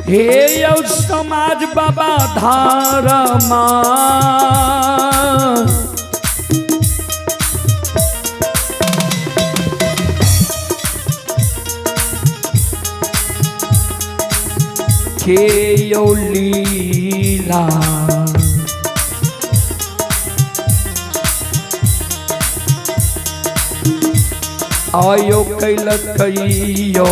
हे यौ समाज बाबा धारमा के यौ लीला आयो कैलकैयो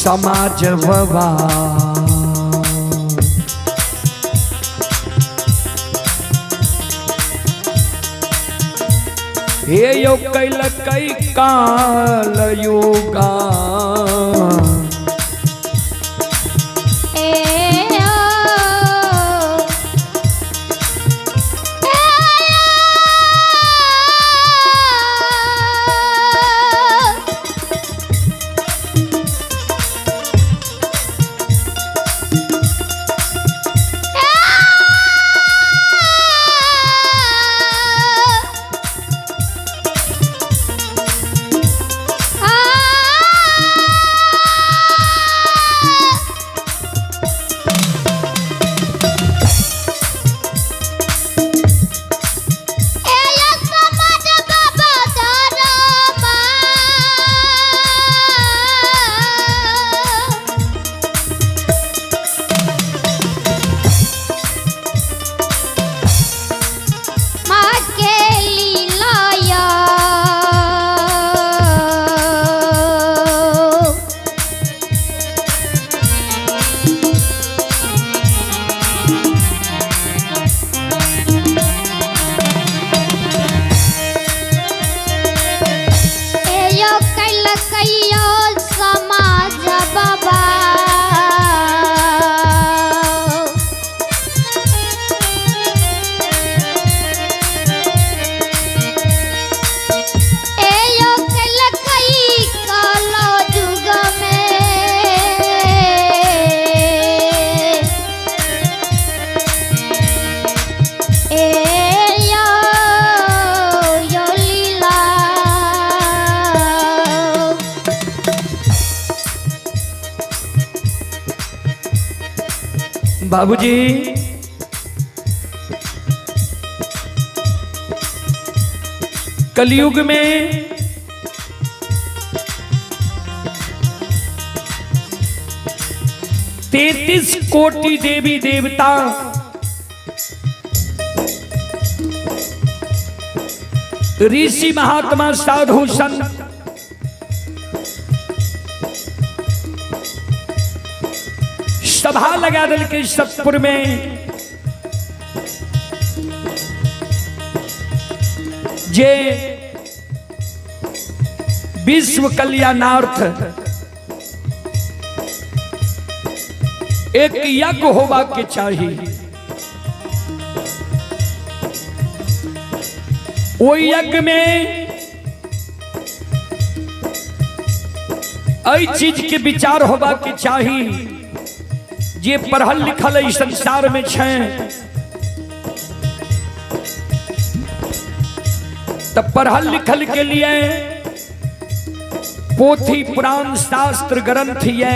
समाज बाबा। हे यौ कैलकै काल युगा ए ओ समाज बाबा। एयो कैलकै कालो युग में एयो यो लीला। बाबूजी कलयुग में 33 कोटि देवी देवता ऋषि महात्मा साधु संत सभा लगा दिल के सतपुर में। जे विश्व कल्याणार्थ एक यज्ञ होवा के चाहिए, वो यज्ञ में एहि चीज के विचार होवा के चाही जे पढ़ल लिखल एहि संसार में छै त पढ़ल लिखल के लिए पोथी पुराण शास्त्र ग्रंथ ये,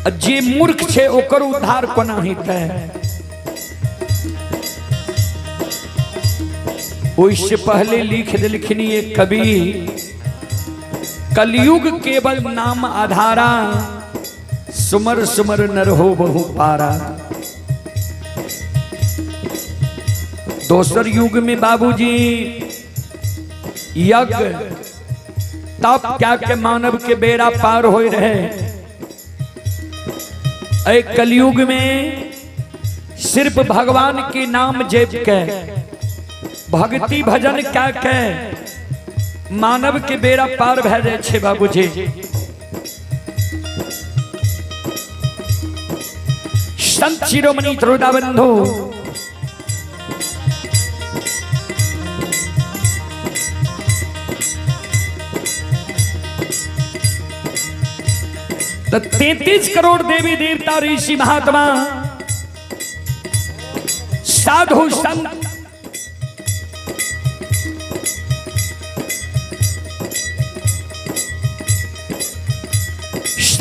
जे मूर्ख छै ओकर उद्धार कोना हेतै। ओहिसे पहले लिख देलखिन एक कवि, कलयुग केवल नाम आधारा, सुमर सुमर नर हो बहु पारा। दोसर युग में बाबूजी यज्ञ तप क्या के मानव के बेड़ा पार हो रहे। ऐ कलयुग में सिर्फ भगवान के नाम जप के भक्ति भजन क्या के मानव के बेड़ा पार भए जाय छै बाबूजी। संत शिरोमणि त्रोदा बंधु तो 33 करोड़ देवी देवता ऋषि महात्मा साधु संत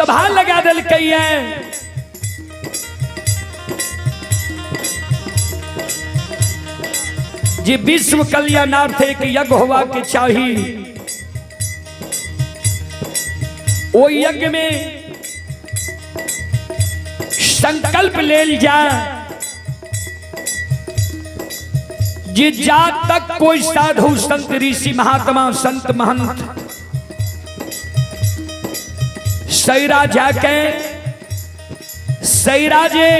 सभा लगा देलकै है। जे विश्व कल्याणार्थ एक यज्ञ होवा के चाही, ओ यज्ञ में संकल्प लेल जाए जे जा तक कोई साधु संत ऋषि महात्मा संत महंत सैरा जाके सैरा जे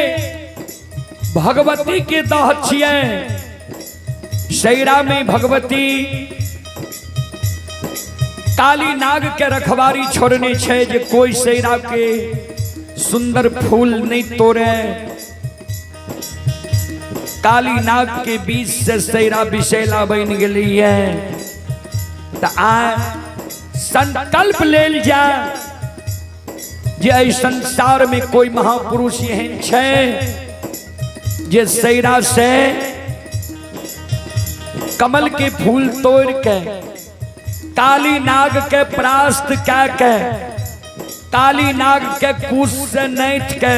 भगवती के दह छियै, सैरा में भगवती काली नाग के रखवारी छोड़ने छै जे कोई सैरा के सुंदर फूल नहीं तोड़े। काली नाग के बीच से सैरा विषैला बन गई है। तो आ संकल्प लेल जाए जे एहि संसार में कोई महापुरुष एहन छै जे सैरा से कमल के फूल तोड़ के काली नाग के परास्त कै के काली नाग के कुश से नैठ के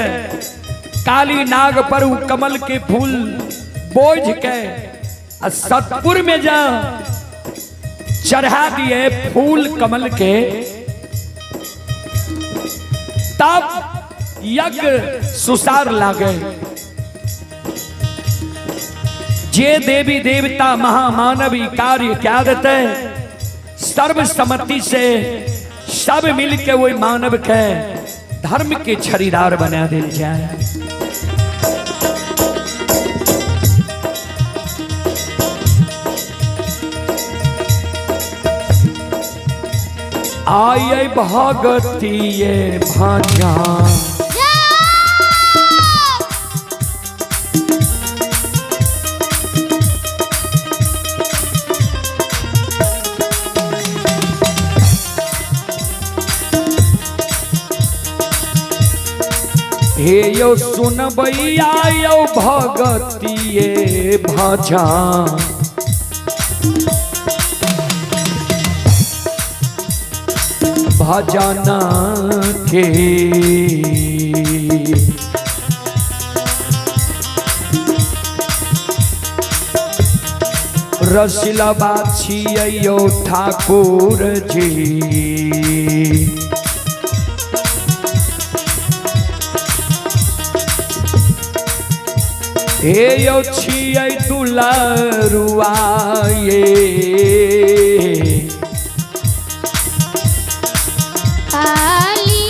काली नाग पर उ कमल के फूल बोझ के आ सतपुर में जा चढ़ा दिए फूल कमल के, तब यज्ञ सुसार लागे। जे देवी देवता महामानवी कार्य क्या देते सर्वसम्मति से सब मिल के वही मानव के धर्म के छड़ीदार बना दिल जाए। आये भगतिये भाजा हे यो सुनबैया यो भगतिये भाजा भजना के। रसिलबा छियै यो ठाकुर जी, हे यो छियै दुलरुआ ये। काली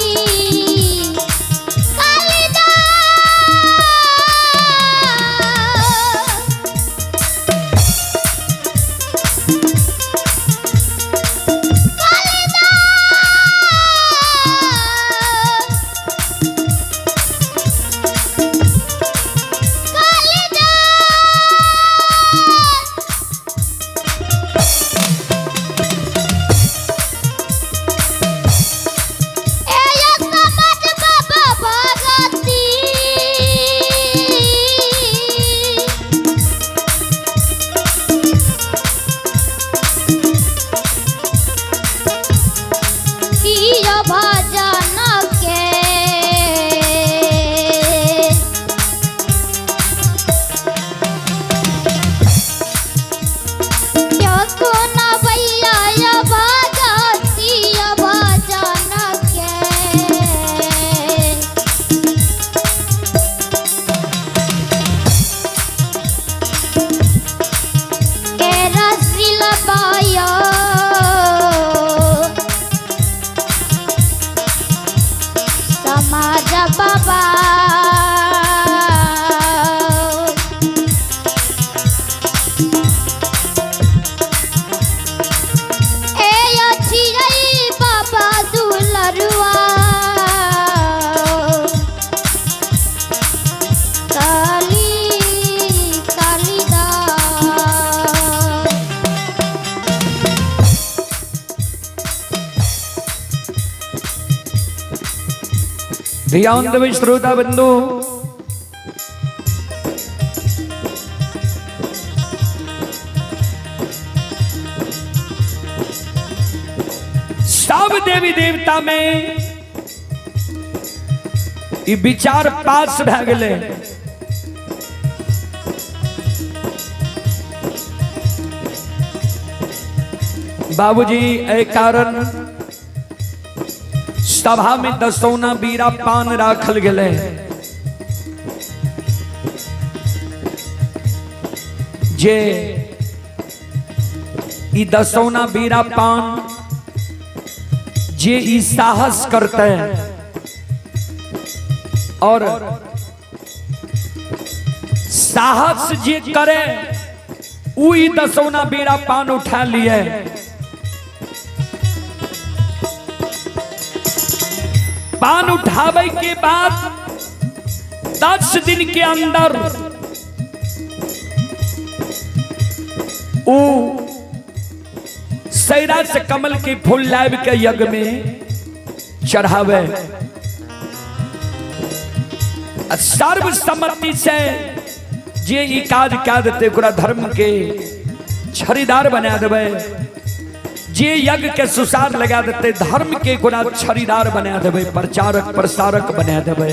ध्यान देवे श्रोता बंधु, सब देवी देवता में ई विचार पास भए गेलै। बाबूजी एहि कारण सभा में दसौना बीरा पान राखल गेलै। जे ई दसौना बीरा पान जे ई साहस करते और साहस जे करे उ ई दसौना बीरा पान उठा लिए। पान उठावे के बाद 10 दिन के अंदर उ सैरा से कमल के फूल लाब के यज्ञ में चढ़ावे। सर्वसम्मति से जे ई काज कए देते ओकरा धर्म के छड़ीदार बना देबै, जे यज्ञ के सुसार लगा देते धर्म के ओकरा छड़ीदार बना देबै, प्रचारक प्रसारक बना देबै।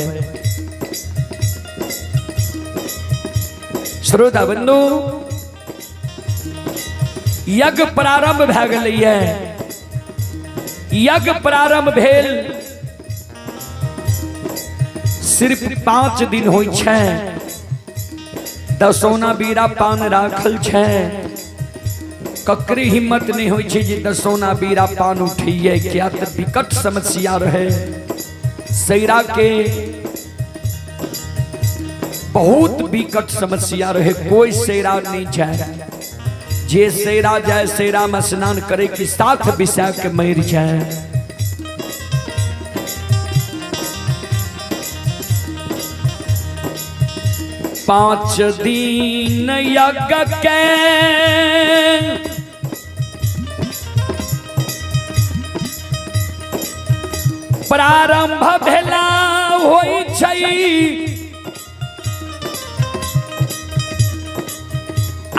श्रोता बंधु, यज्ञ प्रारंभ भए गेलैए। यज्ञ प्रारंभ भेल सिर्फ 5 दिन होइ छै, दसौना बीरा पान राखल छै। ककरे हिम्मत नहीं होइ छै जे दसौना बीरा पान उठैये, किया तऽ विकट समस्या रहे। सैरा के बहुत विकट समस्या रहे, कोई सैरा नहीं जाए। जे सैरा जाए सैरा में स्नान करे के साथ बिसा के मर जाए। 5 दिन यज्ञ के प्रारंभ भेला होइ छै,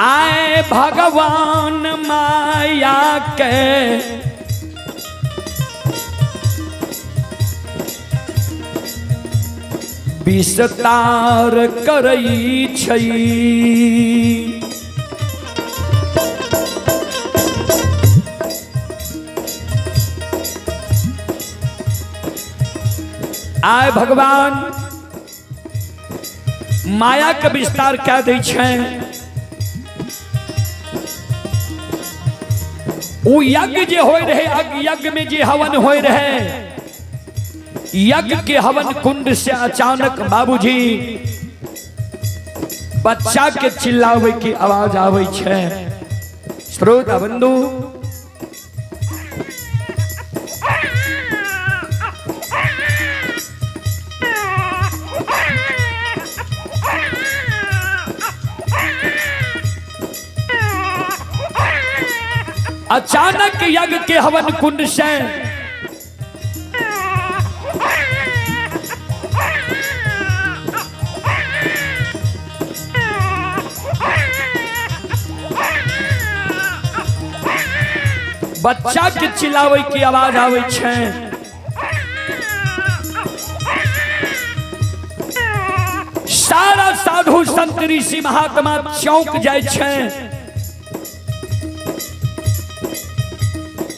आए भगवान माया के विस्तार करई छै। आए भगवान माया के विस्तार क्या दै छै। उ यज्ञ जे होय रहे, यज्ञ में जे हवन होय रहे, यज्ञ के हवन कुंड से अचानक बाबूजी बच्चा के चिल्लावे की आवाज आवे छै। श्रोता बंधु, अचानक यज्ञ के हवन कुंड से बच्चा के चिल्लावे की आवाज आवे छै। सारा साधु संत ऋषि महात्मा चौंक जाय छै।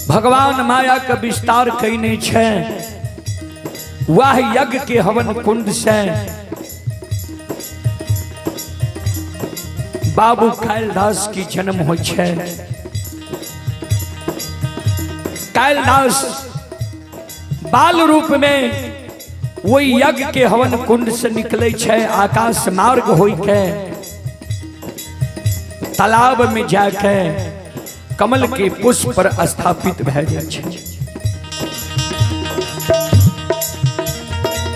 भगवान माया के विस्तार कईने छै। वह यज्ञ के हवन कुंड से बाबू कालिदास की जन्म होइ छै। कालिदास बाल रूप में वही यज्ञ के हवन कुंड से निकले छै, आकाश मार्ग होई के तालाब में जाके कमल के पुष्प पर स्थापित भए जाइ छै।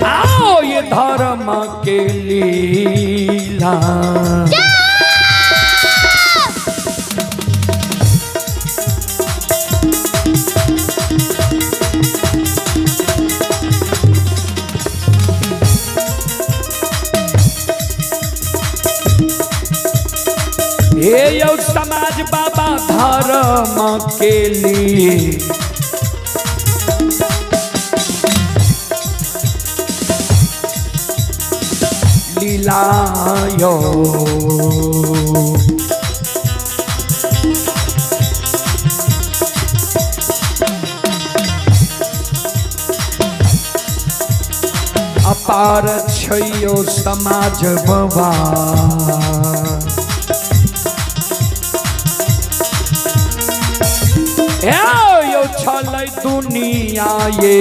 आओ ये धर्म के लीला। हे यौ समाज बाबा धर्म के लिए लीला यो। अपार छैयो समाज बबा। यो छलै दुनिया ये।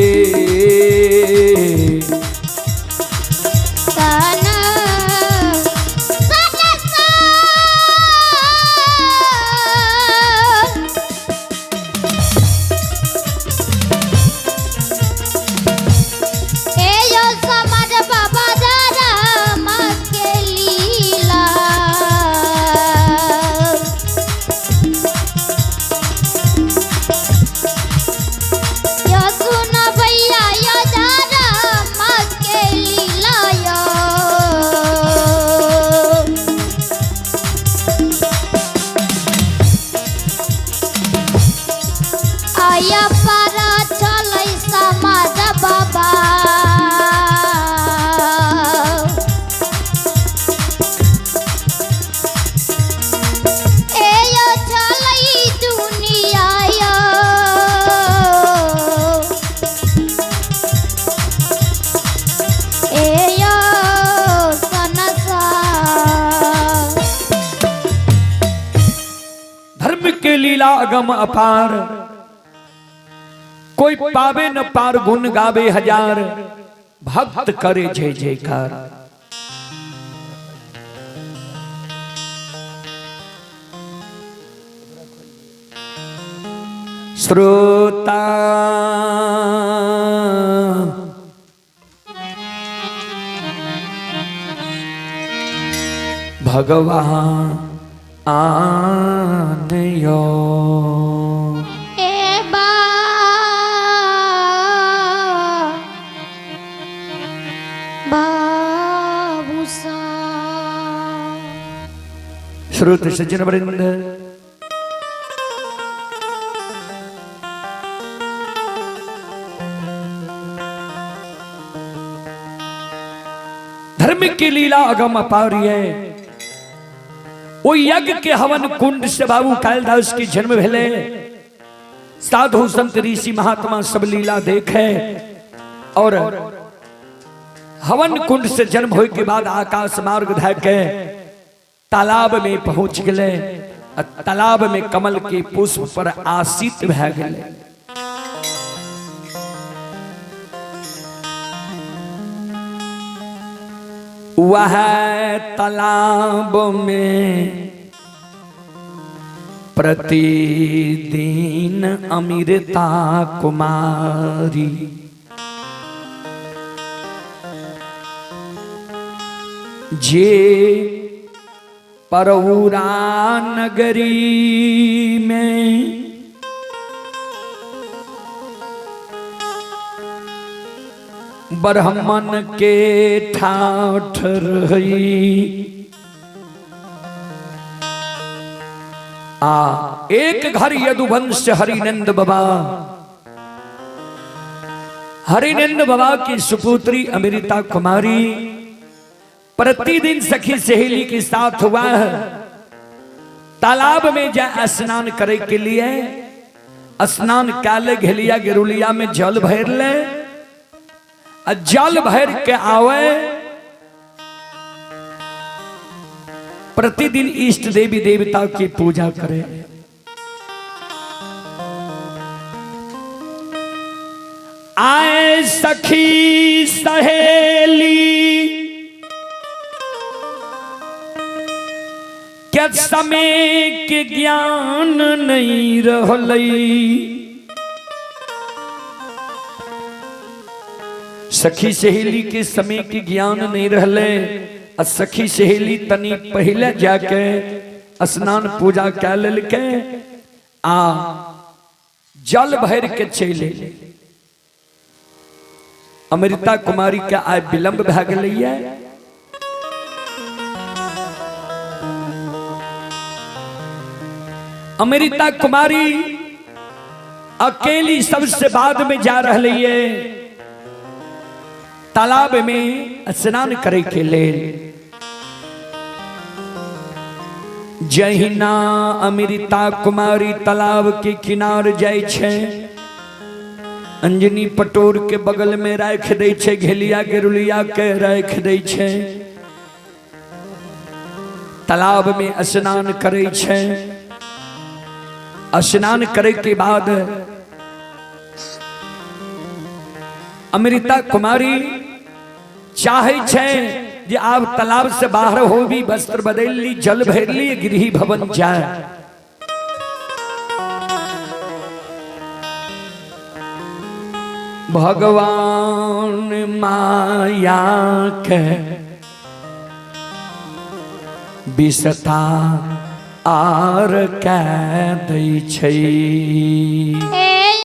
धर्म के लीला अगम अपार, कोई पावे न पार, गुण गावे हजार, भक्त करे जय जयकार। श्रोता भगवान आन यो। ए बा बाबू सा। श्रोत सज्जन वृंद, धर्म की लीला अगम अपार है। वो यज्ञ के हवन कुंड से बाबू कालिदास की जन्म भेले। साधु संत ऋषि महात्मा सब लीला देखे और हवन कुंड से जन्म होए के बाद आकाश मार्ग धके तालाब में पहुंच गए। तालाब में कमल के पुष्प पर आसित भए गए। वह तालाब में प्रतिदिन अमृता कुमारी जे परौरा नगरी में ब्राह्मण के ठाठ रही। आ एक घर यदुवंश हरिनंद बाबा, हरिनंद बाबा की सुपुत्री अमृता कुमारी प्रतिदिन सखी सहेली के साथ हुआ है तालाब में जा स्नान करे के लिए। स्नान काले घेलिया गेरुलिया में जल भर ले, जल भर के आवे। प्रतिदिन इष्ट देवी देवता की पूजा करे। आए सखी सहेली के समय के ज्ञान नहीं रहलई। सखी सहेली के समय के ज्ञान नहीं रहले। आ सखी सहेली तनी पहले जाके स्नान पूजा कै लेलकै आ जल भर के चलि अयलै। अमृता कुमारी के आइ विलंब भए गेलैया। अमृता कुमारी अकेली सबसे बाद में जा रही है तालाब में स्नान करे के लेल। जहिना अमृता कुमारी तालाब के किनार जाइ छै, अंजनी पटोर के बगल में राख दै छै, घेलिया गेरुलिया के राख दै छै, तालाब में स्नान करै छै। स्नान करे के बाद अमृता कुमारी चाहे छै जे आब तालाब से बाहर हो भी, वस्त्र बदल ली, जल भर ली, गृह भवन जाए। भगवान माया के विसता आर कै दै छै।